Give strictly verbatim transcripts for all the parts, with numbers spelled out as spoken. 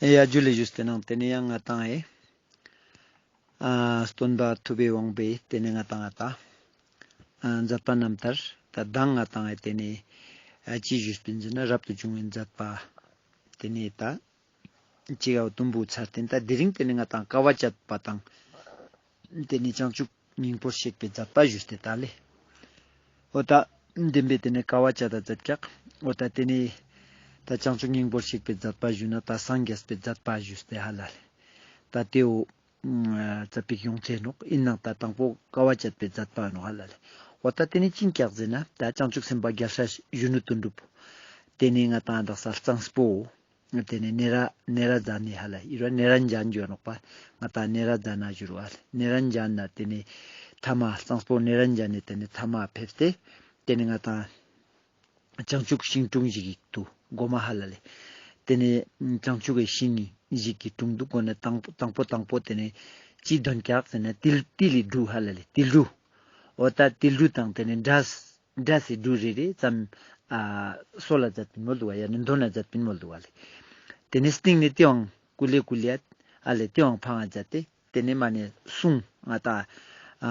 ཡ་ཇུ་ལེ་ཞུས་ཏེ་ནང་ཏེ་ནེ་ཡང་ང་ཏང་ཨེ་ཨ་སྟོན་པ་ཐུབ་པའི་དབང་པོས་ཏེ་ནེ་ང་ཏང་ཨ་ད་ཨ་མཛད་པ་རྣམ་ཐར་ད་མདང་ང་ཏང་ཨེ་ཏེ་ནེ་ཨ་ཅི་ཞུས་པིན་ཟེར་ན་རབ་ཏུ་བྱུང་བའི་མཛད་པ་ཏེ་ནེ་ད་ཅི་ག་བ་དུམ་བུ་ཚར་ཏེ་ད་དེ་རིང་ཏེ་ནེ་ང་ཏང་དཀའ་བ་སྤྱད་པ་དང་ཏེ་ནེ་བྱང་ཆུབ་སྙིང་པོར་གཤེགས་པའི་མཛད་པ་ཞུས་ཏེ་ད་ལེ། འོ་ད་བདེན་པའི་ཏེ་ནེ་དཀའ་བ་སྤྱད་ད་མཛད་ཀྱག་འོ་ད་ཏེ་ནེ་ད་བྱང་ཆུབ་སྙིང་པོར་གཤེགས་པའི་མཛད་པ་ཞུ་ན་ད་སངས་རྒྱས་པའི་མཛད་པ་ཞུས་ཏེ་ཧ་ལ་ལེ། ད་ཏེའོ་ཙ་པིག་ཡོང་ཅེས་ནོག་ཨིན་ནང་ད་དང་པོ་དཀའ་བ་སྤྱད་པའི་མཛད་པ་ནོག་ཧ་ལ་ལེ། འོ་ད་ཏེ་ནེ་ཅི་ཀྱག་ཟེར་ན་ད་བྱང་ཆུབ་སེམས་དཔའ་རྒྱལ་སྲས་གཞོན་ནུ་དོན་གྲུབ་ཏེ་ནེ་ང་ཏང་དག་ས་གཙང་པོ་ཏེ་ནེ་ནེ་ར་ནེ་ར་ཛ་ནེ་ཧ་ལ་ཡི་ར་ནེ་རན་ཇན་ཞུ་ནོག་པ། ང་ཏང་ནེ་ར་ཛ་ན་ཞུ་རུ་ཧ་ལ་ནེ་རན་ཇན་ན་ཏེ་ནེ་ཐ་མ་གཙང་པོ་ནེ་རན་ཇན་ནེ་ཏེ་ནེ་ཐ་མ་ཕེབས་ཏེ་ཏེ་ནེ་ང་ཏང་བྱང་ཆུབ་ཤིང་དྲུང་ཞིག་གི་ཏུ་སྒོ་མ་ཧ་ལ་ལེ། ཏེ་ནེ་བྱང་ཆུབ་ཀྱི་ཤིང་ཞིག་གི་དྲུང་དུ་སྒོ་ནེ་དང་པོ་དང་པོ་དང་པོ་ཏེ་ནེ་ཅི་དོན་ཀྱག་ཟེར་ན་ཏིལ་ཏིལ་ལི་འབྲུ་ཧ་ལ་ལེ་ཏིལ་འབྲུ། འོ་ད་ཏིལ་འབྲུ་དང་ཏེ་ནེ་འབྲས་འབྲས་སི་འབྲུ་རེ་རེ་ཙམ་ཨ་སོལ་ལ་མཛད་པིན་མོལ་དུག་པ་ཡ་ནི་འདོན་ལ་མཛད་པིན་མོལ་དུག་པ་ལེ། ཏེ་ནེ་སྟིང་ནེ་ཏེའང་ཀུ་ལེ་ཀུ་ལེ་ཨ་ལེ་ཏེའང་ཕང་ང་མཛད་དེ་ཏེ་ནེ་མ་ནེ་གསུང་ང་ཏང་ཨ་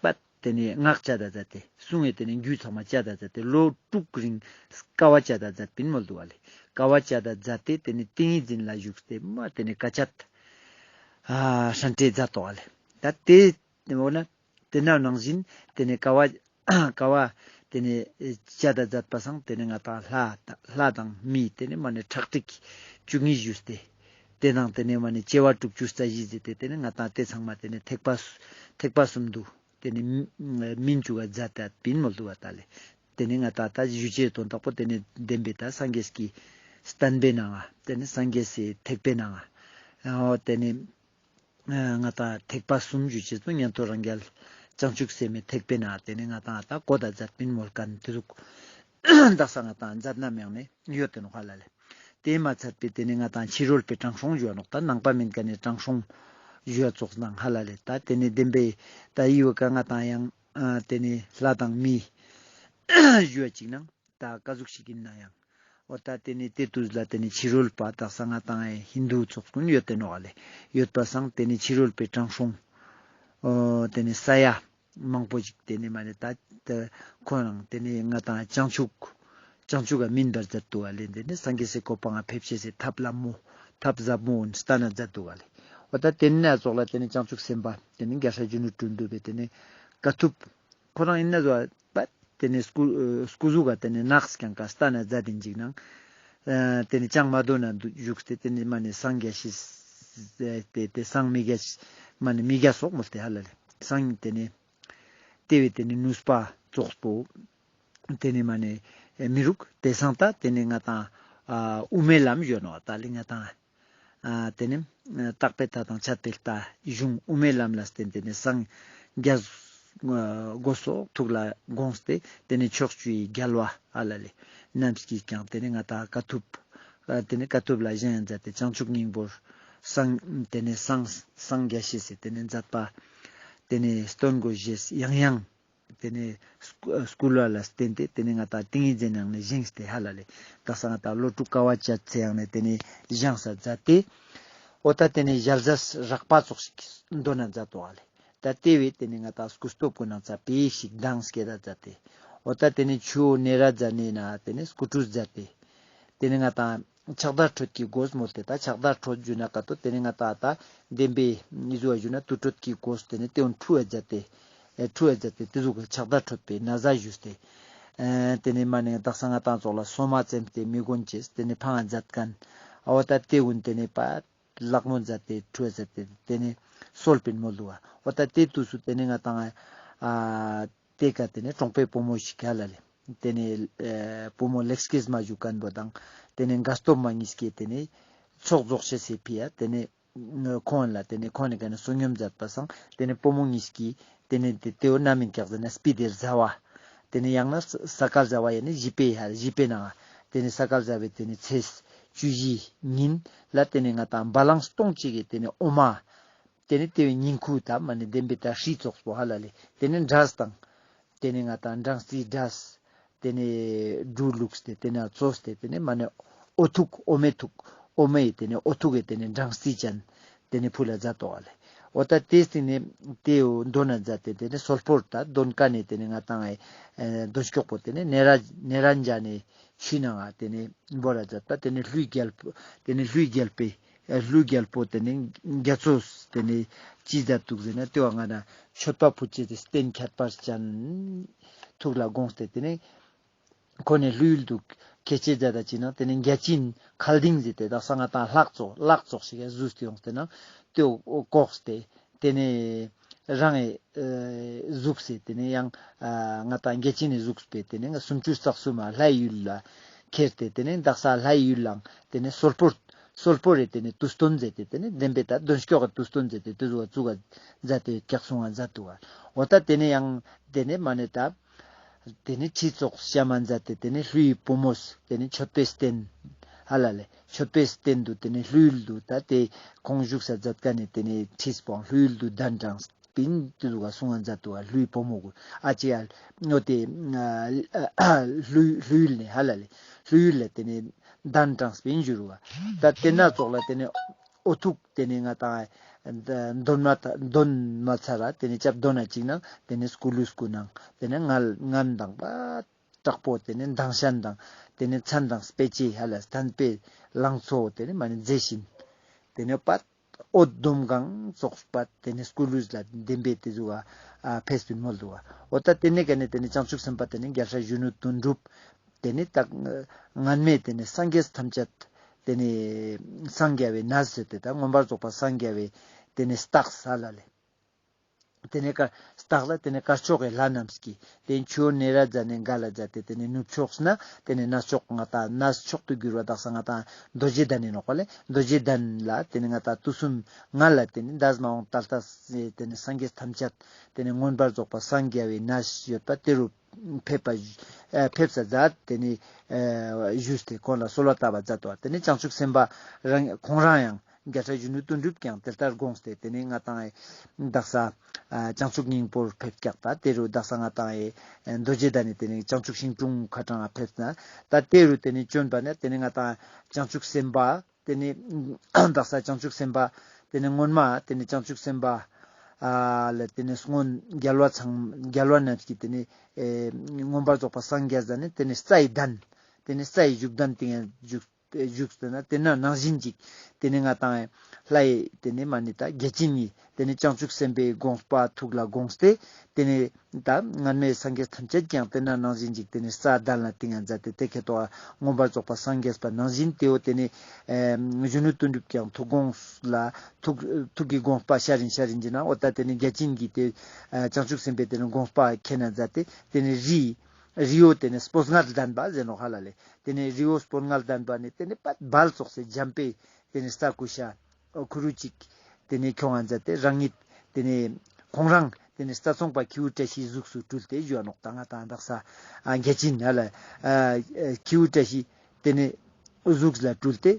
པད་ཏེ་ནེ་སྔགས་བཅད་ད་མཛད་དེ་གསུང་ངི་ཏེ་ནེ་རྒྱུད་ཚང་མ་བཅད་ད་མཛད་དེ་ལོ་དྲུག་རིང་དཀའ་བ་སྤྱད་ད་མཛད་པིན་མོལ་དུག་པ་ལེ། དཀའ་བ་སྤྱད་ད་མཛད་དེ་ཏེ་ནེ་ཏིང་ངེ་འཛིན་ལ་བཞུགས་ཏེ་མ་ཏེ་ནེ་དཀའ་སྤྱད་ཨ་སྲན་ཏེ་མཛད་དོག་པ་ལེ། ད་ཏེ་འོ་ན་ཏེ་ན་ནང་བཞིན་ཏེ་ནེ་དཀའ་བ་དཀའ་བ་ཏེ་ནེ་སྤྱད་ད་མཛད་པ་སང་ཏེ་ནེ་ང་ཏང་ལྷ་ལྷ་དང་མི་ཏེ་ནེ་མ་ནེ་ཁྲག་ཁྲིག་བཅུ་གཉིས་ཞུས་ཏེ་ཏེ་དང་ཏེ་ནེ་མ་ནེ་བྱེ་བ་དྲུག་ཅུ་རྩ་བཞི་ཟེར་ཏེ་ཏེ་ནེ་ང་ཏང་ཏེ་ཚང་མ་ཏེ་ནེ་ཐེག་པ་ཐེག་པ་གསུམ་དུ་ཏེ་ནེ་སྨིན་བཅུག་ག་མཛད་དད་པིན་མོལ་དུག་པ་ད་ལེ། ཏེ་ནེ་ང་ཏང་ད་ཞུ་ཅེས་དོན་དག་པོ་ཏེ་ནེ་བདེན་པའི་ད་སངས་རྒྱས་ཀྱི་བསྟན་པའི་ནང་ང་ཏེ་ནེ་སངས་རྒྱས་སི་ཐེག་པའི་ནང་ང་འོ་ཏེ་ནེ་ང་ཏང་ཐེག་པ་གསུམ་ཞུ་ཅེས་པོ་ཉན་ཐོས་རང་རྒྱལ་བྱང་ཆུབ་སེམས་དཔའི་ཐེག་པའི་ནང་ཏེ་ནེ་ང་ཏང་ད་གོ་ད་མཛད་པིན་མོལ་ཁན་ཏེ་ཟུག་དག་ས་ང་ཏང་མཛད་ན་མེད་ནེ་ཡོད་དེ་ནོག་ཧ་ལ་ལེ། ཏེ་མ་ཚད་པའི་ཏེ་ནེ་ང་ཏང་ཕྱི་རོལ་པའི་དྲང་སྲོང་ཞུ་བ་ནོག་ད་ནང་པ་མིན་ཁན་ནི་དྲང་སྲོང་ཞུ་བ་ཙོགས་ནང་ཧ་ལ་ལེ། ད་ཏེ་ནེ་བདེན་པའི་ད་ཡི་བ་ཀ་ང་ཏང་ཡང་ཨ་ཏེ་ནེ་ལྷ་དང་མི་ཞུ་བ་ཅིག་ནང་ད་ཀ་ཟུག་ཞིག་ཨིན་ན་ཡང་འོ་ད་ཏེ་ནེ་ཏེ་ཏུས་ལ་ཏེ་ནེ་ཕྱི་རོལ་པ་དག་ས་ང་ཏང་ཨེ་ཧིན་དུ་ཙོགས་ཀུན་ཡོད་དེ་ནོག་ལེ། ཡོད་པ་སང་ཏེ་ནེ་ཕྱི་རོལ་པའི་དྲང་སྲོང་འོ་ཏེ་ནེ་ས་ཡ་མང་པོ་ཞིག་ཏེ་ནེ་མ་ནེ་ད་ཁོ་རང་ཏེ་ནེ་ང་ཏང་བྱང་ཆུབ་བྱང་ཆུབ་ག་སྨིན་པར་མཛད་དུག་པ་ལེ། ཏེ་ནེ་སངས་རྒྱས་སི་གོ་འཕང་ང་ཕེབས་ཤེས་སི་ཐབས་ལམ་མོ་ཐབས་ཟབ་མོ་བོ་སྟན་ན་མཛད་དུག་པ་ལེ། འོ་ད་ཏེ་ནེ་ཙོགས་ལ་ཏེ་ནེ་བྱང་ཆུབ་སེམས་དཔའ་ཏེ་ནེ་རྒྱལ་སྲས་གཞོན་ནུ་དོན་གྲུབ་པའི་ཏེ་ནེ་དཀའ་ཐུབ་ཁོ་རང་ཨིན་ན་ཟོ་པ་ཏེ་ནེ་སྐུ་སྐུ་གཟུགས་ག་ཏེ་ནེ་ནགས་རྐྱང་ཀ་སྟན་ན་མཛད་དེ་ཅིག་ནང་ཨ་ཏེ་ནེ་ཅང་མ་དོ་ན་བཞུགས་ཏེ་ཏེ་ནེ་མ་ནེ་སངས་རྒྱས་ཤིས་ཏེ་ཏེ་སངས་མི་རྒྱས་མ་ནེ་མི་རྒྱས་སོགས་མོལ་ཏེ་ཧ་ལ་ལེ་སངས་ཏེ་ནེ་ཏེ་བའི་ཏེ་ནེ་ནུས་པ་ཙོགས་པོ་ཏེ་ནེ་མ་ནེ་མི་རུག་ཏེ་སང་ད་ཏེ་ནེ་ང་ཏང་ཨ་དབུ་མའི་ལམ་ཞུ་ནོག་ད་ལེ་ང་ཏང་ཨ་ཏེ་ནེ་རྟག་པའི་མཐའ་དང་ཆད་པའི་ལྟ་གཞུང་དབུ་མའི་ལམ་ལ་བརྟེན་ཏེ་ནེ་སངས་རྒྱས་དགོས་སོགས་ཐུགས་ལ་དགོངས་ཏེ་ཏེ་ནེ་ཕྱོགས་བཅུའི་རྒྱལ་བ་ཨ་ལ་ལེ་རྣམས་ཀྱིས་ཀྱང་ཏེ་ནེ་ང་ཏང་དཀའ་ཐུབ་ཨ་ཏེ་ནེ་དཀའ་ཐུབ་ལ་བཞེངས་མཛད་དེ་བྱང་ཆུབ་སྙིང་པོར་སངས་ཏེ་ནེ་སངས་སངས་རྒྱས་ཤེས་སི་ཏེ་ནེ་མཛད་པ་ཏེ་ནེ་སྟོན་དགོས་ཞེས་ཡང་ཡང་ཏེ་ནེ་སྐུ་སྐུལ་བ་ལ་བརྟེན་ཏེ་ཏེ་ནེ་ང་ཏང་ཏིང་ངེ་འཛིན་ནང་ནེ་བཞེངས་ཏེ་ཧ་ལ་ལེ། དག་ས་ང་ཏང་ལོ་དྲུག་དཀའ་བ་སྤྱད་ཚེ་ཡང་ནེ་ཏེ་ནེ་བཞེངས་ས་མཛད་དེ། འོ་ད་ཏེ་ནེ་ཞལ་ཟས་རགས་པ་ཙོགས་ཤིག་འདོན་ན་མཛད་དོ་ཧ་ལེ། ད་ཏེ་བས་ཏེ་ནེ་ང་ཏང་སྐུ་སྟོབས་ཀུན་ནང་ཙ་པིག་ཞིག་མདངས་སྐྱེད་ད་མཛད་དེ། འོ་ད་ཏེ་ནེ་ཆུ་བོ་ནེ་ར་ཛ་ནེ་ན་ཏེ་ནེ་སྐུ་ཁྲུས་མཛད་དེ། ཏེ་ནེ་ང་ཏང་ཕྱག་དར་ཁྲོད་ཀྱི་གོས་མོལ་ཏེ་ད་ཕྱག་དར་ཁྲོད་ཞུ་ན་ཀ་ཏོ་ཏེ་ནེ་ང་ཏང་ད་བདེན་པའི་ཨི་ཟུག་ཞུ་ན་དུར་ཁྲོད་ཀྱི་གོས་ཏེ་ནེ་ཏེ་བོ་ཁྲུ་ཨེ་མཛད་དེ་ཨེ་ཁྲུ་ཨེ་མཛད་དེ་ཏེ་ཟུག་གི་ཕྱག་དར་ཁྲོད་པའི་ན་བཟའ་ཞུས་ཏེ་ཨེ་ཏེ་ནེ་མ་ནེ་དག་ས་ང་ཏང་ཙོགས་ལ་སོ་མ་བཙེམས་ཏེ་མི་དགོན་ཅེས་ཏེ་ནེ་ཕང་ཨེ་མཛད་ཁན་འོ་ད་ཏེ་གུན་ཏེ་ནེ་པ་ལག་མོ་མཛད་དེ་ཁྲུ་ཨེ་མཛད་དེ་ཏེ་ནེ་སོལ་པིན་མོལ་དུག་པ། འོ་ད་ཏེ་ཏུས་སུ་ཏེ་ནེ་ང་ཏང་ཨ་ཏེ་ཀ་ཏེ་ནེ་གྲོང་པའི་བུ་མོ་ཞིག་ག་ལ་ལེ། ཏེ་ནེ་ཨེ་བུ་མོ་ལེགས་སྐྱེས་མ་ཞུ་ཁན་བོ་དང་ཏེ་ནེ་དགའ་སྟོབས་མ་གཉིས་ཀྱིས་ཏེ་ནེ་ཚོགས་རྫོགས་ཤེས་སི་ཕི་ཡ་ཏེ་ནེ་ཁོང་ལ་ཏེ་ནེ་ཁོང་ནེ་ཀ་ནེ་བསོད་སྙོམས་མཛད་པ་སང་ཏེ་ནེ་བུ་མོ་གཉིས་ཀྱིས་ཏེ་ནེ་ཏེ་ཏེ་བོ་ན་མིན་ཀྱག་ཟེར་ན་སྤི་ཏེ་ཟླ་བ་ཏེ་ནེ་ཡང་ན་ས་ས་ག་ཟླ་བ་ཡ་ནི་བཞི་པའི་ཡ་བཞི་པའི་ནང་ཏེ་ནེ་ས་ག་ཟླ་བའི་ཏེ་ནེ་ཚེས་བཅུ་བཞི་ཉིན་ལ་ཏེ་ནེ་ང་ཏང་བ་ལང་སྟོང་གཅིག་གི་ཏེ་ནེ་འོ་མ་ཏེ་ནེ་ཏེ་བོའི་ཉིང་ཁུ་ད་མ་ནེ་བདེན་པའི་ད་ཧྲི་ཙོགས་པོ་ཧ་ལ་ལེ། ཏེ་ནེ་འབྲས་དང་ཏེ་ནེ་ང་ཏང་སྦྲང་རྩིའི་འབྲས་ཏེ་ནེ་འབྲུ་བླུགས་ཏེ་ཏེ་ནེ་བཙོས་ཏེ་ཏེ་ནེ་མ་ནེ་འོ་ཐུག་འོ་མའི་ཐུག་ འོ་མའི་ཏེ་ནེ་འོ་ཐུག་གི་ཏེ་ནེ་སྦྲང་རྩི་ཅན་ཏེ་ནེ་ཕུལ་ལ་མཛད་དོ་བ་ལེ། འོ་ད་ཏེ་སྟིང་ནེ་ཏེའོ་འདོན་ན་མཛད་དེ་ཏེ་ནེ་གསོལ་ཕོར་ད་འདོན་ཀ་ནེ་ཏེ་ནེ་ང་ཏང་ཨེ་འདོན་སྐྱོག་པོ་ཏེ་ནེ་ནེ་ར་ནེ་རན་ཇ་ནེ་ཆུའི་ནང་ང་ཏེ་ནེ་བོར་ར་མཛད་པ། ཏེ་ནེ་ཀླུའི་རྒྱལ་པོ་ཏེ་ནེ་ཀླུའི་རྒྱལ་པོ་ཨེ་ཀླུའི་རྒྱལ་པོ་ཏེ་ནེ་རྒྱ་མཚོས་ཏེ་ནེ་ཅི་མཛད་འདུག་ཟེར་ན་ཏེ་བ་ང་ན་མཆོད་པ་ཕུལ་ཅེས་ཏེ་རྟེན་ཁྱད་པར་ཅན་ཐུགས་ལ་དགོངས་ཏེ་ཏེ་ནེ་ཁོ་ནེ་ཀླུ་ཡུལ་དུ་ཁྱེད་ཅེས་མཛད་ད་ཅིག་ནང་ཏེ་ནེ་བརྒྱ་བྱིན་མཁའ་ལྡིང་ཟེར་ཏེ་དག་ས་ང་ཏང་ལྷ་ཙོགས་ལྷ་ཙོགས་ཤིག་ག་ཟུག་སྟེ་ཡོངས་ཏེ་ནང་ཏེ་བོ་བཀོག་སྟེ་ཏེ་ནེ་རང་ངི་ཨེ་གཟུགས་སེ་ཏེ་ནེ་ཡང་ཨ་ང་ཏང་བརྒྱ་བྱིན་ནི་གཟུགས་སེ་ཏེ་ནེ་སུམ་ཅུ་རྩ་གསུམ་མ་ལྷའི་ཡུལ་ལ་ཁྱེར་ཏེ་ཏེ་ནེ་དག་ས་ལྷའི་ཡུལ་ལའང་ཏེ་ནེ་གསོལ་ཕོར་གསོལ་ཕོར་རེ་ཏེ་ནེ་དུས་སྟོན་མཛད་དེ་ཏེ་ནེ་བདེན་པའི་ད་འདོན་སྐྱོག་གི་དུས་སྟོན་མཛད་དེ་ཏེ་ཟུག་བཙུགས་མཛད་དེ་ཀྱག་གསུང་བ་མཛད་འདུག་བ། འོ་ད་ཏེ་ནེ་ཡང་ཏེ་ནེ་མ་ནེ་ད་ཏེ་ནེ་ཁྲི་ཙོགས་བཤམས་མ་མཛད་དེ་ཏེ་ནེ་ཀླུའི་བུ་མོས་ཏེ་ནེ་མཆོད་པའི་རྟེན་ཧ་ལ་ལེ་མཆོད་པའི་རྟེན་དུ་ཏེ་ནེ་ཀླུ་ཡུལ་དུ་ད་ཏེ་ཁོང་བཞུགས་ས་མཛད་ཀ་ནེ་ཏེ་ནེ་ཁྲིས་པོའང་ཀླུ་ཡུལ་དུ་གདན་དྲངས་པིན་ཏེ་ཟུག་ག་གསུང་བ་མཛད་འདུག་བ། ཀླུའི་བུ་མོ་གུན་ཨ་ཅེ་ཡ་ནོ་ཏེ་ཀླུ་ཀླུ་ཡུལ་ནེ་ཧ་ལ་ལེ་ཀླུ་ཡུལ་ལ་ཏེ་ནེ་གདན་དྲངས་པིན་ཞུ་རུ་བ། ད་ཏེ་ན་ཙོགས་ལ་ཏེ་ནེ་འོ་ཐུག་ཏེ་ནེ་ང་ཏང་འདོན་མ་ཐ་འདོན་མ་ཚར་ར་ཏེ་ནེ་སྐྱབས་འདོན་ན་ཅིག་ནང་ཏེ་ནེ་སྐུ་ལུས་སྐུ་ནང་ཏེ་ནེ་ངལ་ངལ་དང་པ་དྲག་པོ་ཏེ་ནེ་མདངས་ཤན་དང་ཏེ་ནེ་མཚན་དང་དཔེ་ཅི་ཧ་ལ་བསྟན་པའི་ལང་ཚོ་ཏེ་ནེ་མ་ནེ་མཛེས་ཤིང་ཏེ་ནེ་པ་འོད་འདོམ་གང་ཙོགས་པ་ཏེ་ནེ་སྐུ་ལུས་ལ་བདེན་པའི་ཏེ་ཟུག་ག་ཨ་ཕེབས་པིན་མོལ་འདུག་བ། འོ་ད་ཏེ་ནེ་ཀ་ནེ་ཏེ་ནེ་བྱང་ཆུབ་སེམས་དཔའ་ཏེ་ནེ་རྒྱལ་སྲས་གཞོན་ནུ་དོན་གྲུབ་ཏེ་ནེ་ད་སྔན་མའི་ཏེ་ནེ་སངས་རྒྱས་ཐམས་ཅད་ཏེ་ནེ་སངས་རྒྱ་བའི་གནས་ཟེར་ཏེ་ད་མངོན་པར་རྫོགས་པ་སངས་རྒྱ་བའི་ཏེ་ནེ་རྟགས་ཧ་ལ་ལེ། ཏེ་ནེ་ཀ་རྟགས་ལ་ཏེ་ནེ་དཀར་ཕྱོགས་ཀྱི་ལྷ་རྣམས་ཀྱིས་ཏེ་ནེ་ཆུ་བོ་ནེ་ར་ཛ་ནེ་འགའ་ལ་ཛ་སྟེ་ཏེ་ནེ་ནུབ་ཕྱོགས་ན་ཏེ་ནེ་གནས་མཆོག་ང་ཏང་གནས་མཆོག་ཏུ་གྱུར་བ་དག་ས་ང་ཏང་རྡོ་རྗེ་གདན་ནི་ནོག་པ་ལེ། རྡོ་རྗེ་གདན་ལ་ཏེ་ནེ་ང་ཏང་དུས་གསུམ་ང་ལ་ཏེ་ནེ་འདས་མ་འོངས་ད་ལྟ་ཏེ་ནེ་སངས་རྒྱས་ཐམས་ཅད་ཏེ་ནེ་མངོན་པར་རྫོགས་པ་སངས་རྒྱ་བའི་གནས་ཡོད་པ་ཏེ་རུ་ཕེབས་པ་ཨ་ཕེབས་ས་མཛད་ཏེ་ནེ་ཨ་ཞུས་ཏེ་ཁོང་ལ་གསོལ་བ་བཏབ་པ་མཛད་དོ། ཏེ་ནེ་བྱང་ཆུབ་སེམས་དཔའ་རང་ཁོང་རང་ཡང་རྒྱལ་སྲས་གཞོན་ནུ་དོན་གྲུབ་ཀྱང་དེ་ལྟར་དགོངས་ཏེ་ཏེ་ནེ་ང་ཏང་དག་ས་ཨ་བྱང་ཆུབ་སྙིང་པོར་ཕེབས་ཀྱག་ད་ཏེ་རུ་དག་ས་ང་ཏང་ཨེ་རྡོ་རྗེ་གདན་ནེ་ཏེ་ནེ་བྱང་ཆུབ་ཤིང་དྲུང་ཁ་ཏང་ང་ཕེབས་ན་ད་ཏེ་རུ་ཏེ་ནེ་བྱོན་པ་ན་ཏེ་ནེ་ང་ཏང་བྱང་ཆུབ་སེམས་དཔའ་ཏེ་ནེ་དག་ས་བྱང་ཆུབ་སེམས་དཔའ་ཏེ་ནེ་སྔོན་མ་ཏེ་ནེ་བྱང་ཆུབ་སེམས་དཔའ་ཨ་ལ་ཏེ་ནེ་སྔོན་རྒྱལ་བ་ཚང་རྒྱལ་བ་རྣམས་ཀྱིས་ཏེ་ནེ་ཨེ་མངོན་པར་རྫོགས་པ་སངས་རྒྱས་ཟ་ནེ་ཏེ་ནེ་རྩ་ཡི་གདན་ཏེ་ནེ་རྩ་ཡི་བཞུགས་གདན་ཏེ་ཡང་བཞུགས་བཞུགས་ཏེ་ན་ཏེ་ན་ནང་བཞིན་ཅིག་ཏེ་ནེ་ང་ཏང་ལྷའི་ཏེ་ནེ་མ་ནེ་ད་བརྒྱ་བྱིན་ནི་ཏེ་ནེ་བྱང་ཆུབ་སེམས་དཔའི་དགོངས་པ་ཐུགས་ལ་དགོངས་ཏེ་ཏེ་ནེ་ད་སྔན་མའི་སངས་རྒྱས་ཐམས་ཅད་ཀྱང་ཏེ་ན་ནང་བཞིན་ཅིག་ཏེ་ནེ་རྩ་གདན་ལ་ཏིང་ང་མཛད་དེ་ཏེ་ཁེ་ཏོ་མངོན་པར་རྫོགས་པ་སངས་རྒྱས་པ་ནང་བཞིན་ཏེའོ་ཏེ་ནེ་ཨེ་གཞོན་ནུ་དོན་གྲུབ་ཀྱང་ཐུགས་དགོངས་ལ་ཐུགས་ཐུགས་ཀྱི་དགོངས་པ་ཤར་རིན་ཤར་རིན་གྱི་ན་འོ་ད་ཏེ་ནེ་བརྒྱ་བྱིན་གྱི་ཏེ་ཨེ་བྱང་ཆུབ་སེམས་དཔའི་ཏེ་ནེ་དགོངས་པ་ཁེ་ན་མཛད་དེ་ཏེ་ནེ་རི་རི་བོ་ཏེ་ནེ་སྤོས་ངད་ལྡན་པ་ཟེར་ནོག་ཧ་ལ་ལེ། ཏེ་ནེ་རི་བོ་སྤོས་ངད་ལྡན་པ་ནེ་ཏེ་ནེ་པད་སྦལ་ཙོགས་སེ་འཇམ་པའི་ཏེ་ནེ་རྩྭ་ཀུ་ཤ་ཁུ་རུ་ཅིག་ཏེ་ནེ་ཁྱོང་ང་མཛད་དེ་རང་ཉིད་ཏེ་ནེ་ཁོང་རང་ཏེ་ནེ་རྩྭ་ཚོང་པ་ཁྱེའུ་བཀྲ་ཤིས་གཟུགས་སུ་སྤྲུལ་ཏེ་ཞུ་བ་ནོག་ད་ང་ཏང་དག་ས་ཨ་བརྒྱ་བྱིན་ཧ་ལ་ཨ་ཁྱེའུ་བཀྲ་ཤིས་ཏེ་ནེ་གཟུགས་ལ་སྤྲུལ་ཏེ་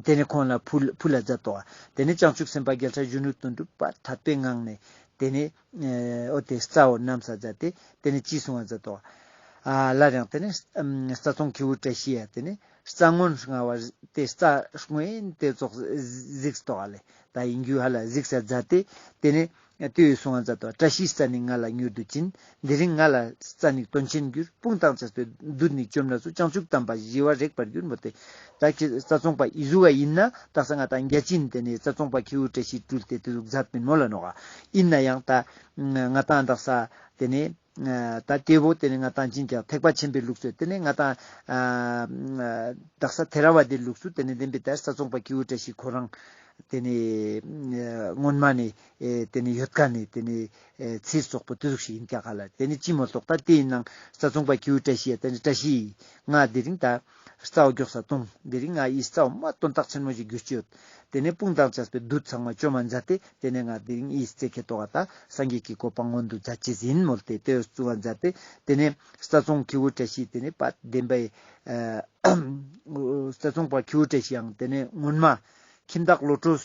ཏེ་ནེ་ཁོང་ལ་ཕུལ་ཕུལ་ལ་མཛད་དོ། ཏེ་ནེ་བྱང་ཆུབ་སེམས་དཔའ་རྒྱལ་སྲས་གཞོན་ནུ་དོན་གྲུབ་པ་ཐད་པའི་ངང་ནེ་ཏེ་ནེ་ཨེ་འོ་ཏེ་རྩྭ་བོ་བསྣམས་ས་མཛད་དེ་ཏེ་ནེ་ཅི་གསུང་བ་མཛད་དོ། ཨ་སླར་ཡང་ཏེ་ནེ་ཨམ་རྩྭ་ཚོང་ཁྱེའུ་བཀྲ་ཤིས་ཡ་ཏེ་ནེ་རྩྭ་སྔོན་སྔ་བ་ཏེ་རྩྭ་སྔོན་ཏེ་ཙོགས་གཟིགས་ཏོག་ལེ། ད་ཡིན་རྒྱུ་ཧ་ལ་གཟིགས་ས་མཛད་དེ་ཏེ་ནེ་ཏེ་ཡོད་གསུང་བ་མཛད་དོ། བཀྲ་ཤིས་རྩྭ་ནི་ང་ལ་མྱུར་དུ་བྱིན། དེ་རིང་ང་ལ་རྩྭ་ནི་དོན་ཆེན་འགྱུར། དཔུང་དང་བཅས་པའི་བདུད་ནི་བཅོམ་ལ་གསོལ། བྱང་ཆུབ་དམ་པ་ཞི་བར་རེག་པར་འགྱུར། མོལ་ཏེ་ད་ཁྱེད་རྩྭ་ཚོང་པ་ཨི་ཟུག་ག་ཡིན་ན་དག་ས་ང་ཏང་བརྒྱ་བྱིན་ཏེ་ནེ་རྩྭ་ཚོང་པ་ཁྱེའུ་བཀྲ་ཤིས་སྤྲུལ་ཏེ་ཏེ་ཟུག་མཛད་པིན་མོལ་ལ་ནོག་ག། ཡིན་ན་ཡང་ད་ང་ཏང་དག་ས་ཏེ་ནེ་ད་ཏེ་བོ་ཏེ་ནེ་ང་ཏང་ཅིན་ཀྱང་ཐེག་པ་ཆེན་པོའི་ལུགས་སུ་ཏེ་ནེ་ང་ཏང་ཨ་དག་ས་ཐེ་ར་ཝ་དའི་ལུགས་སུ་ཏེ་ནེ་བདེན་པའི་ད་རྩྭ་ཚོང་པ་ཁྱེའུ་བཀྲ་ཤིས་ཁོ་རང་ཏེ་ནེ་སྔོན་མ་ནེ་ཨེ་ཏེ་ནེ་ཡོད་ཀ་ནེ་ཏེ་ནེ་ཨེ་ཚིར་སོག་པོ་ཏེ་ཟུག་ཞིག་ཡིན་ཀྱག་ཧ་ལ། ཏེ་ནེ་ཅི་མོལ་ཏོག་ད་ཏེ་ཡིན་ནང་རྩྭ་ཚོང་པ་ཁྱེའུ་བཀྲ་ཤིས་ཡ་ཏེ་ནེ་བཀྲ་ཤིས་ང་དེ་རིང་ད་རྩྭ་བོ་མགྱོགས་ས་གཏོང་། དེ་རིང་ང་ཨི་རྩྭ་བོ་མ་དོན་དག་ཆེན་མོ་ཞིག་འགྱུར་ཅི་ཡོད། ཏེ་ནེ་དཔུང་དང་བཅས་པའི་བདུད་ཚང་མ་བཅོམ་མ་མཛད་དེ་ཏེ་ནེ་ང་དེ་རིང་ཨི་རྩྭ་ཁེ་ཏོག་ག་ད་སངས་རྒྱས་ཀྱི་གོ་འཕང་མངོན་དུ་མཛད་ཅེས་ཡིན་མོལ་ཏེ་ཏེ་བཙུགས་པ་མཛད་དེ་ཏེ་ནེ་རྩྭ་ཚོང་ཁྱེའུ་བཀྲ་ཤིས་ཏེ་ནེ་པ་བདེན་པའི་ཨ་རྩྭ་ཚོང་པ་ཁྱེའུ་བཀྲ་ཤིས་ཡང་ཏེ་ནེ་སྔོན་མ་ཁྱིམ་བདག་བློ་གྲོས་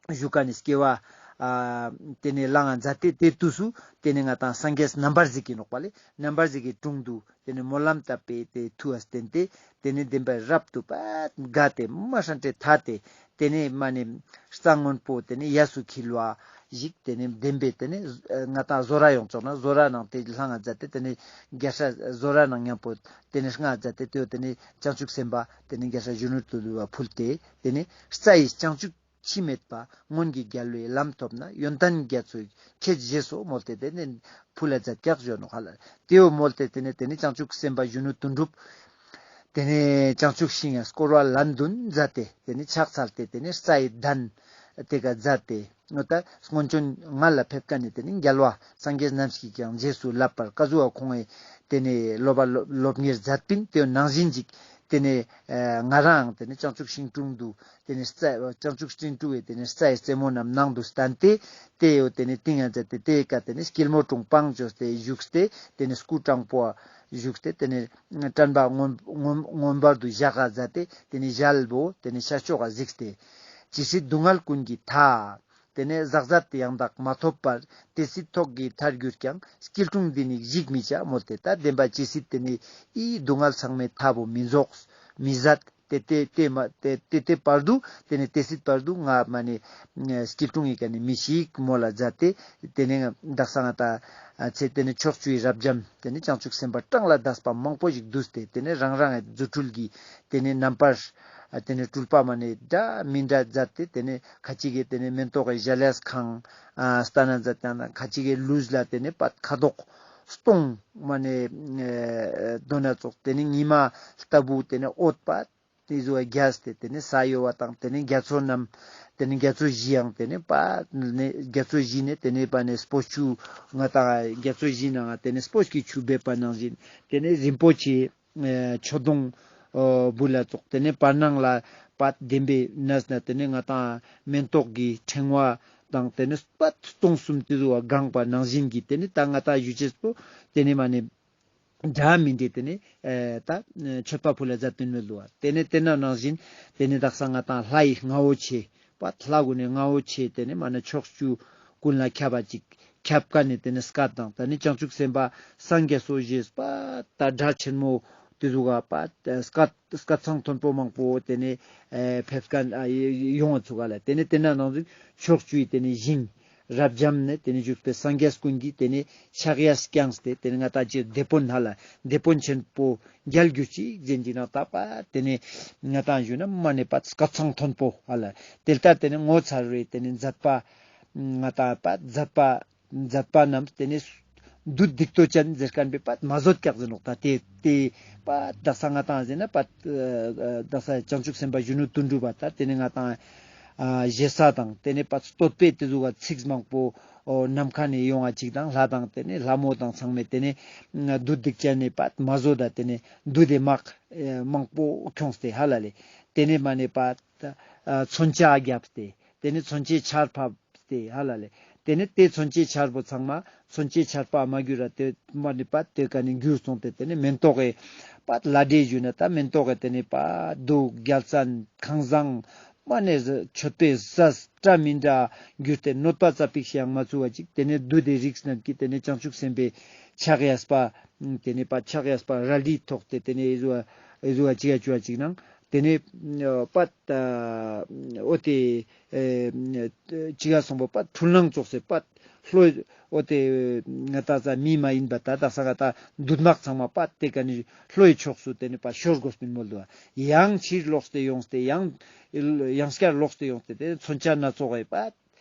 བཞུགས་ཀ་ནེ་སྐྱེ་བ་ ཨ་ཏེ་ནེ་ལངས་ང་མཛད་དེ་ཏེ་དུས་སུ་ཏེ་ནེ་ང་ཏང་སངས་རྒྱས་རྣམ་པར་གཟིགས་ཀྱི་ནོག་པ་ལེ། རྣམ་པར་གཟིགས་ཀྱི་དྲུང་དུ་ཏེ་ནེ་སྨོན་ལམ་བཏབ་པའི་ཏེ་མཐུ་ལ་བརྟེན་ཏེ་ཏེ་ནེ་བདེན་པའི་རབ་ཏུ་པ་དགའ་སྟེ་མ་ཧྲན་ཏེ་ཐད་དེ་ཏེ་ནེ་མ་ནེ་རྩྭ་སྔོན་པོ་ཏེ་ནེ་གཡས་སུ་འཁྱིལ་བ་ཞིག་ཏེ་ནེ་བདེན་པའི་ཏེ་ནེ་ང་ཏང་བཟོ་ར་ཡོང་ཆོག་ན་བཟོ་ར་ནང་ཏེ་ལྷང་ང་མཛད་དེ་ཏེ་ནེ་རྒྱལ་སྲས་བཟོ་ར་ནང་མཉམ་པོ་ཏེ་ནེ་ལྷང་ང་མཛད་དེ་ཏེ་བོ་ཏེ་ནེ་བྱང་ཆུབ་སེམས་དཔའ་ཏེ་ནེ་རྒྱལ་སྲས་གཞོན་ནུ་དོན་གྲུབ་ལ་ཕུལ་ཏེ་ཏེ་ནེ་རྩྭ་ཡི་བྱང་ཆུབ་འཆི་མེད་པ། སྔོན་གྱི་རྒྱལ་བའི་ལམ་ཐོབ་ན། ཡོན་ཏན་རྒྱ་མཚོ་ཁྱེད་བཞེས་སོ་མོལ་ཏེ་ཏེ་ནེ་ཕུལ་ལ་མཛད་ཀྱག་ཞུ་ནོག་ཧ་ལ། ཏེ་བོ་མོལ་ཏེ་ཏེ་ནེ་ཏེ་ནེ་བྱང་ཆུབ་སེམས་དཔའ་གཞོན་ནུ་དོན་གྲུབ་ཏེ་ནེ་བྱང་ཆུབ་ཤིང་ང་སྐོར་བ་ལན་བདུན་མཛད་དེ་ཏེ་ནེ་ཕྱག་འཚལ་ཏེ་ཏེ་ནེ་རྩྭ་ཡི་གདན་ཏེ་ཀ་མཛད་དེ་འོ་ད་སྔོན་བྱོན་ང་ལ་ཕེབས་ཀ་ནེ་ཏེ་ནེ་རྒྱལ་བ་སངས་རྒྱས་རྣམས་ཀྱིས་ཀྱང་རྗེས་སུ་བསླབ་པར་ཀ་ཟུག་ཁོང་ངི་ཏེ་ནེ་སློབ་པ་སློབ་གཉེར་མཛད་པིན། ཏེ་ནང་བཞིན་ཅིག་ཏེ་ནེ་ཨ་ང་རང་ཏེ་ནེ་བྱང་ཆུབ་ཤིང་དྲུང་དུ་ཏེ་ནེ་རྩྭ་བྱང་ཆུབ་སྤྲིན་དྲུང་བའི་ཏེ་ནེ་རྩྭ་ཡི་རྩེ་མོ་རྣམས་ནང་དུ་བསྟན་ཏེ་ཏེ་ཡོ་ཏེ་ནེ་ཏིང་ང་མཛད་དེ་ཏེ་ཀ་ཏེ་ནེ་སྐྱིལ་མོ་ཀྲུང་བང་བཅོས་ཏེ་བཞུགས་ཏེ་ཏེ་ནེ་སྐུ་དྲང་པོ་བཞུགས་ཏེ་ཏེ་ནེ་དྲན་པ་མངོན་མངོན་མངོན་པར་དུ་བཞག་ག་མཛད་དེ་ཏེ་ནེ་ཞལ་བོ་ཏེ་ནེ་ཤར་ཕྱོགས་ལ་གཟིགས་ཏེ། ཇི་སྲིད་སྡུག་བསྔལ་ཀུན་གྱི་མཐའ། ཏེ་ནེ་ཟག་ཟད་ཡང་དག་མ་ཐོབ་བར། དེ་སྲིད་ཐོག་གི་མཐར་གྱུར་ཀྱང་། སྐྱིལ་ཀྲུང་འདི་ནི་བཞེས་མི་བྱ་མོལ་ཏེ་ད་བདེན་པ་ཇི་སྲིད་ཏེ་ནེ་ཨི་སྡུག་བསྔལ་ཚང་མའི་མཐའ་བོ་མི་རྫོགས་མི་ཟད་ཏེ་ཏེ་ཏེ་མ་ཏེ་ཏེ་ཏེ་བར་དུ་ཏེ་ནེ་དེ་སྲིད་བར་དུ་ང་མ་ནེ་སྐྱིལ་ཀྲུང་ངི་ཀ་ནེ་མི་ཞིག་མོལ་ལ་མཛད་དེ་ཏེ་ནེ་དག་ས་ང་ཏང་ཚེ་ཏེ་ནེ་ཕྱོགས་བཅུའི་རབ་འབྱམས་ཏེ་ནེ་བྱང་ཆུབ་སེམས་དཔའ་གྲངས་ལས་འདས་པ་མང་པོ་ཞིག་འདུས་ཏེ་ཏེ་ནེ་རང་རང་གི་རྫུ་འཕྲུལ་གྱི་ཏེ་ནེ་རྣམ་པར་ཏེ་ནེ་སྤྲུལ་པ་མ་ནེ་འདྲ་མི་འདྲ་མཛད་དེ་ཏེ་ནེ་ཁ་ཅིག་གི་ཏེ་ནེ་མེན་ཏོག་གི་ཞལ་ལས་ཁང་ཨ་སྟན་ན་མཛད་དེ་ན་ཁ་ཅིག་གི་ལུས་ལ་ཏེ་ནེ་པད་ཁ་དོག་སྟོང་མ་ནེ་ཨེ་དོན་ན་ཙོགས་ཏེ་ནེ་ཉི་མ་ལྟ་བུ་ཏེ་ནེ་འོད་པ་ཏེ་ཟུག་རྒྱས་ཏེ་ཏེ་ནེ་ས་གཡོ་བ་དང་ཏེ་ནེ་རྒྱ་མཚོ་རྣམས་ཏེ་ནེ་རྒྱ་མཚོ་བཞི་ཡང་ཏེ་ནེ་པད་ནེ་རྒྱ་མཚོ་བཞི་ནེ་ཏེ་ནེ་པད་ནེ་སྤོས་ཆུ་ང་ཏང་རྒྱ་མཚོ་བཞི་ནང་ཏེ་ནེ་སྤོས་ཀྱི་ཆུ་འབེབས་པ་ནང་བཞིན་ཏེ་ནེ་རིན་པོ་ཆེ་ཨེ་མཆོད་སྡོང་ཨོ་བུ་ལ་ཙོགས་ཏེ་ནེ་བར་སྣང་ལ་པད་བདེན་པའི་གནས་ན་ཏེ་ནེ་ང་ཏང་མེན་ཏོག་གི་ཕྲེང་བ་དང་ཏེ་ནེ་པད་སྟོང་གསུམ་ཏེ་ཟུག་ག་གང་པ་ནང་བཞིན་གྱི་ཏེ་ནེ་ད་ང་ཏང་ཞུ་ཅེས་པོ་ཏེ་ནེ་མ་ནེ་འདྲ་མི་འདྲ་ཏེ་ནེ་ཨེ་ད་མཆོད་པ་ཕུལ་ལ་མཛད་དེ་ནོག་ལོ། ཏེ་ནེ་ཏེ་ན་ནང་བཞིན་ཏེ་ནེ་དག་ས་ང་ཏང་ལྷ་ཡི་རྔ་བོ་ཆེ་པད་ལྷ་གུན་ནི་རྔ་བོ་ཆེ་ཏེ་ནེ་མ་ནེ་ཕྱོགས་བཅུ་ཀུན་ལ་ཁྱབ་པ་ཅིག་ཁྱབ་ཀ་ནེ་ཏེ་ནེ་སྐད་དང་ཏེ་ནེ་བྱང་ཆུབ་སེམས་དཔའ་སངས་རྒྱས་སོ་ཞེས་པད་ད་སྒྲ་ཆེན་མོ་ཏེ་ཟུག་ག་པད་སྐད་སྐད་གསང་མཐོན་པོ་མང་པོ་ཏེ་ནེ་ཨེ་ཕེབས་ཀ་ཨ་ཡོང་བ་ཚུགས་ག་ལ། ཏེ་ནེ་ཏེ་ན་ནང་བཞིན་ཕྱོགས་བཅུའི་ཏེ་ནེ་ཞིང་རབ་འབྱམས་ནེ་ཏེ་ནེ་བཞུགས་པའི་སངས་རྒྱས་ཀུན་གྱིས་ཏེ་ནེ་ཕྱག་གཡས་བརྐྱངས་ཏེ་ཏེ་ནེ་ང་ཏང་ཅི་དེད་དཔོན་ཧ་ལ་དེད་དཔོན་ཆེན་པོ་རྒྱལ་གྱུར་ཅིག་ཟེར་གྱི་ནང་ད་པད་ཏེ་ནེ་ང་ཏང་ཞུ་ན་མ་ནེ་པད་སྐད་གསང་མཐོན་པོ་ཧ་ལ་ཏེ་ལྟར་ཏེ་ནེ་ངོ་མཚར་བའི་ཏེ་ནེ་མཛད་པ་ང་ཏང་པད་མཛད་པ་མཛད་པ་རྣམས་ཏེ་ནེ་བདུད་སྡིག་ཏོ་ཅན་ཟེར་ཁན་པོའི་པད་མ་བཟོད་ཀྱག་ཟེར་ནོག་ད་ཏེ་ཏེ་པད་དག་ས་ང་ཏང་ཟེར་ན་པད་ཨ་དག་ས་བྱང་ཆུབ་སེམས་དཔའ་གཞོན་ནུ་དོན་གྲུབ་པ་ད་ཏེ་ནེ་ང་ཏང་ཨ་ཞེ་ས་དང་ཏེ་ནེ་པད་བསྟོད་པའི་ཏེ་ཟུག་ག་ཚིག་མང་པོ་ཨོ་ནམ་མཁའ་ནེ་ཡོང་བ་ཅིག་དང་ལྷ་དང་ཏེ་ནེ་ལྷ་མོ་དང་ཚང་མས་ཏེ་ནེ་བདུད་སྡིག་ཅན་ནི་པད་མ་བཟོད་ད་ཏེ་ནེ་བདུད་དེ་དམག་ཨེ་མང་པོ་ཁྱོངས་ཏེ་ཧ་ལ་ལེ། ཏེ་ནེ་མ་ནེ་པད་ཨ་མཚོན་ཆ་བརྒྱབ་སྟེ་ཏེ་ནེ་མཚོན་ཆའི་ཆར་ཕབ་སྟེ་ཧ་ལ་ལེ། ཏེ་ནེ་ཏེ་མཚོན་ཆའི་ཆར་པོ་ཚང་མ་མཚོན་ཆའི་ཆར་པ་མ་གྱུར་ར་ཏེ་མ་ནེ་པད་ཏེ་ཀ་ནེ་གྱུར་སོང་སྟེ་ཏེ་ནེ་མེན་ཏོག་གི་པད་ལྷ་འདྲེ་ཞུ་ན་ད་མེན་ཏོག་གི་ཏེ་ནེ་པད་རྡོ་རྒྱལ་མཚན་ཁང་བཟང་མ་ནེ་མཆོད་པའི་ས་འདྲ་མི་འདྲ་གྱུར་ཏེ་གནོད་པ་ཙ་པིག་ཞིག་ཡང་མ་ཚུགས་པ་ཅིག་ཏེ་ནེ་བདུད་དེ་རིགས་རྣམས་ཀྱིས་ཏེ་ནེ་བྱང་ཆུབ་སེམས་དཔའི་ཕྱག་གཡས་པ་ཏེ་ནེ་པད་ཕྱག་གཡས་པ་རལ་གྲི་ཐོགས་ཏེ་ཏེ་ནེ་ཨེ་ཟུག་ཨེ་ཟུག་ཅིག་ཡ་ཅུ་བ་ཅིག་ནང་ཏེ་ནེ་པད་ཨོ་ཏེ་ཨེ་ཅི་ག་སོང་པོ་པད་འཁྲུལ་སྣང་ཙོགས་སེ་པད་ལྷོའི་ཨོ་ཏེ་ང་ཏང་ས་མི་མ་ཡིན་པ་ད་དག་ས་ང་ཏང་བདུད་དམག་ཚང་མ་པད་ཏེ་ཀ་ནེ་ལྷོའི་ཕྱོགས་སུ་ཏེ་ནེ་པད་ཤོར་དགོས་པིན་མོལ་དུག། ཡང་ཕྱིར་ལོག་སྟེ་ཡོངས་ཏེ་ཡང་ཡང་སྐྱར་ལོག་སྟེ་ཡོངས་ཏེ་ཏེ་ནེ་མཚོན་ཆ་སྣ་ཚོགས་སེ་པད་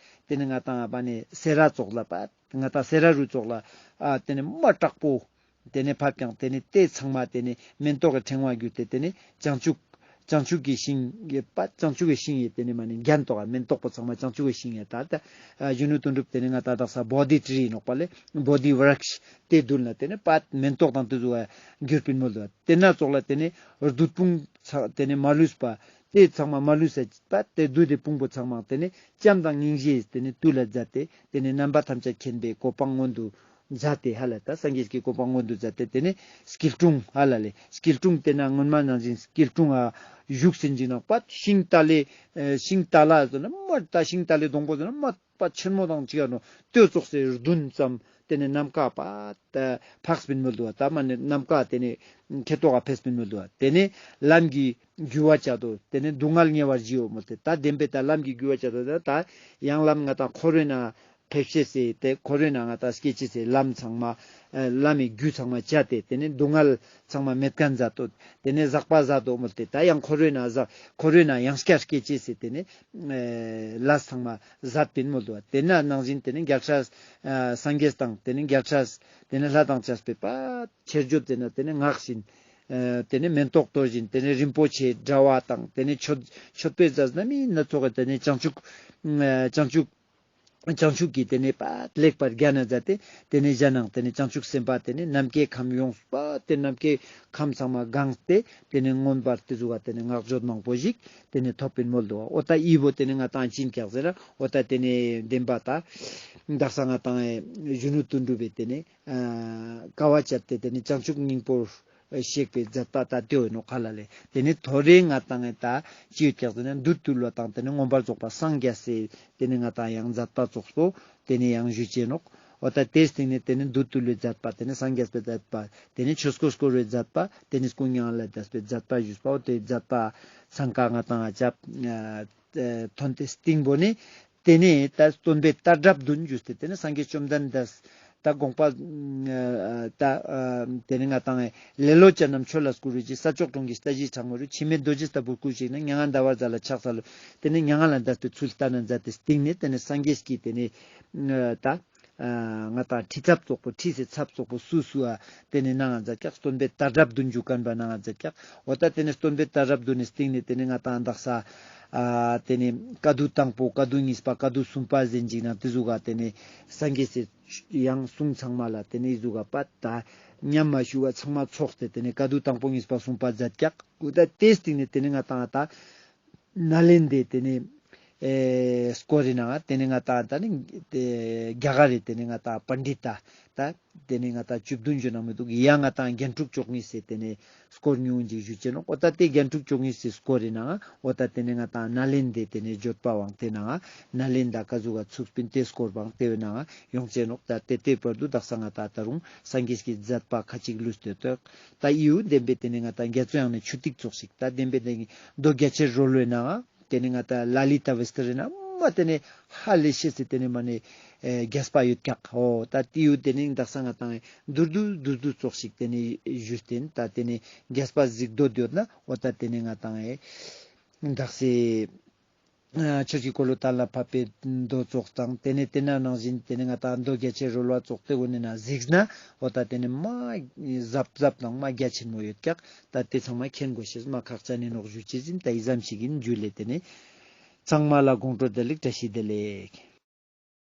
ཏེ་ནེ་ང་ཏང་པ་ནེ་སེ་ར་ཙོགས་ལ་པད་ང་ཏང་སེ་ར་རུ་ཙོགས་ལ་ཨ་ཏེ་ནེ་མ་དྲག་པོ། ཏེ་ནེ་ཕབ་ཀྱང་ཏེ་ནེ་ཏེ་ཚང་མ་ཏེ་ནེ་མེན་ཏོག་གི་ཕྲེང་བ་གྱུར་ཏེ་ཏེ་ནེ་བྱང་ཆུབ་བྱང་ཆུབ་ཀྱི་ཤིང་གི་པད་བྱང་ཆུབ་ཀྱི་ཤིང་ཡི་ཏེ་ནེ་མ་ནེ་རྒྱན་ཏོག་མེན་ཏོག་པོ་ཚང་མ་བྱང་ཆུབ་ཀྱི་ཤིང་ཡི་ད་ད་གཞོན་ནུ་དོན་གྲུབ་ཏེ་ནེ་ང་ཏང་དག་ས་བོ་དྷི་ཊི་རི་ནོག་པ་ལེ་བོ་དྷི་བྲཀྵ་ཏེ་མདུན་ལ་ཏེ་ནེ་པད་མེན་ཏོག་དང་ཏེ་ཟུག་གྱུར་པིན་མོལ་དུག། ཏེ་ན་ཙོགས་ལ་ཏེ་ནེ་བདུད་དཔུང་ཚ་ཏེ་ནེ་མ་ལུས་པ་ཏེ་ཚང་མ་མ་ལུས་པ་ཏེ་བདུད་དེ་དཔུང་པོ་ཚང་མ་ཏེ་ནེ་བྱམས་དང་སྙིང་རྗེ་ཏེ་ནེ་བཏུལ་ལ་མཛད་དེ་ཏེ་ནེ་རྣམ་པ་ཐམས་ཅད་མཁྱེན་པའི་གོ་འཕང་མངོན་དུ་ མཛད་དེ་ཧ་ལ་ད་སངས་རྒྱས་ཀྱི་གོ་འཕང་མངོན་དུ་མཛད་དེ་དེ་ནས་སྐྱིལ་ཀྲུང་ཧ་ལ་ལེ་སྐྱིལ་ཀྲུང་དེ་ན་སྔོན་མ་ནང་བཞིན་སྐྱིལ་ཀྲུང་ཨ་བཞུགས་ཟིན་ཅིག་ནང་པ་ཤིང་ཏ་ལེ་ཨེ་ཤིང་ཏ་ལ་ཟེར་ན་མ་ད་ཤིང་ཏ་ལེ་སྡོང་པོ་ཟེར་ན་མ་པ་ཆེན་མོ་དང་ཅིག་ཨ་ནོ་སྟོད་ཙོགས་སེ་བདུན་ཙམ་དེ་ནས་ནམ་མཁའ་པ་ད་འཕགས་པིན་མོལ་དུ་བ་ད་མ་ནས་ནམ་མཁའ་དེ་ནས་ཁེ་ཏོག་ག་ཕེས་པིན་མོལ་དུ་བ་དེ་ནས་ལམ་གྱི་རྒྱུ་བ་བྱ་དོ་དེ་ནས་སྡུག་བསྔལ་ཉེ་བར་ཞིའོ་མོལ་ཏེ་ད་བདེན་པའི་ད་ལམ་གྱི་རྒྱུ་བ་བྱ་དོ་ད་ཡང་ལམ་ང་དང་འཁོར་བའི་ནང་ཕེབས་ཤེས་སེ་དེ་འཁོར་བའི་ནང་ང་དང་སྐྱེ་ཅེས་སེ་ལམ་ཚང་མ་ཨ་ལམ་མི་རྒྱུ་ཚང་མ་བྱ་སྟེ་དེ་ནས་སྡུག་བསྔལ་ཚང་མ་མེད་མཁན་མཛད་དོ། དེ་ནས་ཟག་པ་ཟད་དོ་མོལ་ཏེ་ད་ཡང་འཁོར་བའི་ནང་ཟག་འཁོར་བའི་ནང་ཡང་སྐྱར་སྐྱེ་ཅེས་སེ་དེ་ནས་ཨེ་ལས་ཚང་མ་ཟད་པིན་མོལ་དུ་བ། དེ་ན་ནང་བཞིན་དེ་ནས་རྒྱལ་སྲས་ཨ་སངས་རྒྱས་དང་དེ་ནས་རྒྱལ་སྲས་དེ་ནས་ལྷ་དང་བཅས་པའི་པ་ཆེར་བརྗོད་དེ་ན་དེ་ནས་སྔགས་བཞིན་ཨ་དེ་ནས་མེ་ཏོག་གཏོར་བཞིན་དེ་ནས་རིན་པོ་ཆེ་འདྲ་བ་དང་དེ་ནས་མཆོད་མཆོད་པའི་རྫས་སྣ་མིན་སྣ་ཚོགས་དེ་ནས་བྱང་ཆུབ་ཨ་བྱང་ཆུབ་བྱང་ཆུབ་ཀྱི་དེ་ནས་པ་ལེགས་པར་བརྒྱན་ན་མཛད་དེ་དེ་ནས་གཞན་ནང་དེ་ནས་བྱང་ཆུབ་སེམས་དཔའ་དེ་ནས་ནམ་མཁའི་ཁམས་ཡོངས་པ་དེ་ནམ་མཁའི་ཁམས་ཚང་མ་གང་སྟེ་དེ་ནས་མངོན་པར་དེ་ཟུག་ག་དེ་ནས་བསྔགས་བརྗོད་མང་པོ་ཞིག་དེ་ནས་ཐོབ་པིན་མོལ་དུ་བ། འོ་ད་ཨི་བོ་དེ་ནས་ང་དང་ཅི་ཡིན་ཀྱག་ཟེར་ན་འོ་ད་དེ་ནས་བདེན་པ་ད་དག་ས་ང་དང་གཞོན་ནུ་དོན་གྲུབ་པའི་དེ་ནས་ཨ་དཀའ་བ་སྤྱད་དེ་དེ་ནས་བྱང་ཆུབ་སྙིང་པོར་གཤེགས་པའི་མཛད་པ་ད་དེ་བོ་ནོ་ཁ་ལ་ལེ། དེ་ནས་ཐོ་རེ་ང་དང་ད་ཅི་ཡོད་ཀྱག་ཟེར་ན་བདུད་བཏུལ་བ་དང་དེ་ནས་མངོན་པར་རྫོགས་པ་སངས་རྒྱས་སེ་དེ་ནས་ང་དང་ཡང་མཛད་པ་ཙོགས་སོ་དེ་ནས་ཡང་ཞུ་ཅེས་ནོག་འོ་ད་དེའི་སྟེང་ནས་དེ་ནས་བདུད་བཏུལ་བའི་མཛད་པ་དེ་ནས་སངས་རྒྱས་པའི་མཛད་པ་དེ་ནས་ཆོས་འཁོར་བསྐོར་བའི་མཛད་པ་དེ་ནས་སྐུ་མྱ་ངན་ལས་འདས་པའི་མཛད་པ་ཞུས་པ་འོ་དེའི་མཛད་པ་ཚང་ཀ་ང་དང་ཨ་ཅབ་ཨ་ཐོན་ཏེ་སྟེང་པོ་ནས་དེ་ནས་ད་སྟོན་པའི་ལྟར་གྲུབ་བདུན་ཞུས་ཏེ་དེ་ནས་སངས་རྒྱས་བཅོམ་ལྡན་འདས་ད་དགོངས་པ་ཨ་ད་ཨ་དེ་ནས་ང་དང་ལེ་ལོ་ཅན་རྣམས་ཆོས་ལ་བསྐུལ་བའི་ཕྱིར་ས་ཕྱོགས་གྲོང་གི་རྟ་ཞིག་ཚང་མ་རུ་འཆི་མེད་རྡོ་རྗེ་ལྟ་བུར་བསྐུལ་ཞིག་ན་མྱ་ངན་འདའ་བར་མཛད་ལ་ཕྱག་འཚལ་ལོ། དེ་ནས་མྱ་ངན་ལས་འདས་པའི་ཚུལ་བསྟན་ན་མཛད་དེ་སྟེང་ནས་དེ་ནས་སངས་རྒྱས་ཀྱིས་དེ་ནས་ཨ་ད་ཨ་ང་དང་ཁྲི་ཚབ་ཙོགས་པོ་ཁྲི་སེ་ཚབ་ཙོགས་པོ་སུ་སུ་ཨ་དེ་ནས་ནང་ང་མཛད་ཀྱག་སྟོན་པའི་ལྟར་གྲུབ་བདུན་ཞུ་མཁན་པ་ནང་ང་མཛད་ཀྱག་འོ་ད་དེ་ནས་སྟོན་པའི་ལྟར་གྲུབ་བདུན་ནས་སྟེང་ནས་དེ་ནས་ང་དང་དག་ས་ཨ་དེ་ནས་བཀའ་བསྡུ་དང་པོ་བཀའ་བསྡུ་གཉིས་པ་བཀའ་བསྡུ་གསུམ་པ་ཟེར་ཅིག་ནང་དེ་ཟུག་ག་དེ་ནས་སངས་རྒྱས་སི་ཡང་གསུང་ཚང་མ་ལ་དེ་ནས་ཟུག་ག་པ་ད་མཉམ་མ་ཞུ་བ་ཚང་མ་ཚོགས་ཏེ་དེ་ནས་བཀའ་བསྡུ་དང་པོ་གཉིས་པ་གསུམ་པ་མཛད་ཀྱག་འོ་ད་དེའི་སྟེང་ནས་དེ་ནས་ང་དང་ད་ནཱ་ལེནྡྲའི་དེ་ནས་ཨེ་སྐོར་རེ་ནང་དེ་ནས་ང་དང་ད་ནི་དེ་རྒྱ་གར་རི་དེ་ནས་ང་དང་པཎྜི་ཏ་ད་དེ་ནས་ང་དང་བཅུ་བདུན་ཞུ་ནང་མི་འདུག་ཡང་ང་དང་རྒྱན་དྲུག་བཅུ་གཉིས་སེ་དེ་ནས་སྐོར་ཉུང་ངུ་ཞིག་ཞུ་ཅེས་ནོག་འོ་ད་དེ་རྒྱན་དྲུག་བཅུ་གཉིས་སེ་སྐོར་རེ་ནང་འོ་ད་དེ་ནས་ང་དང་ནཱ་ལེནྡྲའི་དེ་ནས་བརྗོད་པ་བང་དེ་ནང་ནཱ་ལེནྡྲ་ཀ་ཟུག་ག་ཚུགས་པིན་དེ་སྐོར་བང་དེ་བོའི་ནང་ཡོང་ཅེས་ནོག་ད་དེ་དེ་བར་དུ་དག་ས་ང་དང་ད་རུང་སངས་རྒྱས་ཀྱི་མཛད་པ་ཁ་ཅིག་ལུས་ཏེ་ཏོག་ད་ཡིའུ་བདེན་པའི་དེ་ནས་ང་དང་རྒྱ་མཚོའི་ཡང་ནས་ཆུ་ཐིགས་ཙོགས་ཤིག་ད་བདེན་པའི་དེ་ནས་མདོ་རྒྱ་ཆེར་རོལ་བའི་ནང་དེ་ནས་ང་དང་ལ་ལི་ཏ་བི་སྟི་རི་ནང་མ་དེ་ནས་ཧ་ལས་ཤེས་སི་དེ་ནས་མ་ནས་ཨེ་རྒྱས་པ་ཡོད་ཀྱག་འོ་ད་དེ་ཡིའུ་དེ་ནས་དག་ས་ང་དང་ཨེ་མདོར་བསྡུས་མདོར་བསྡུས་ཙོགས་ཤིག་དེ་ནས་ཞུས་ཏེ་ད་དེ་ནས་རྒྱས་པ་གཟིགས་འདོད་ཡོད་ན་འོ་ད་དེ་ནས་ང་དང་ཨེ་དག་སེ་ཨ་ཆོས་ཀྱི་འཁོར་ལོ་གཏན་ལ་ཕབ་པའི་མདོ་ཙོགས་དང་དེ་ནས་དེ་ན་ནང་བཞིན་དེ་ནས་ང་དང་མདོ་རྒྱ་ཆེར་རོལ་བ་ཙོགས་དེ་གུན་ནས་ན་གཟིགས་ན་འོ་ད་དེ་ནས་མ་ཟབ་ཟབ་དང་མ་རྒྱ་ཆེན་མོ་ཡོད་ཀྱག་ད་དེ་ཚང་མ་མཁྱེན་དགོས་ཤེས་མ་ཁག་ཅན་ནི་ནོག་ཞུ་ཅེས་ཡིན། ད་ཨི་ཙམ་ཞིག་ཡིན། འཇུ་ལེ། དེ་ནས་ཚང་མ་ལ་དགོང་དྲོ་བདེ་ལེགས། བཀྲ་ཤིས་བདེ་ལེགས།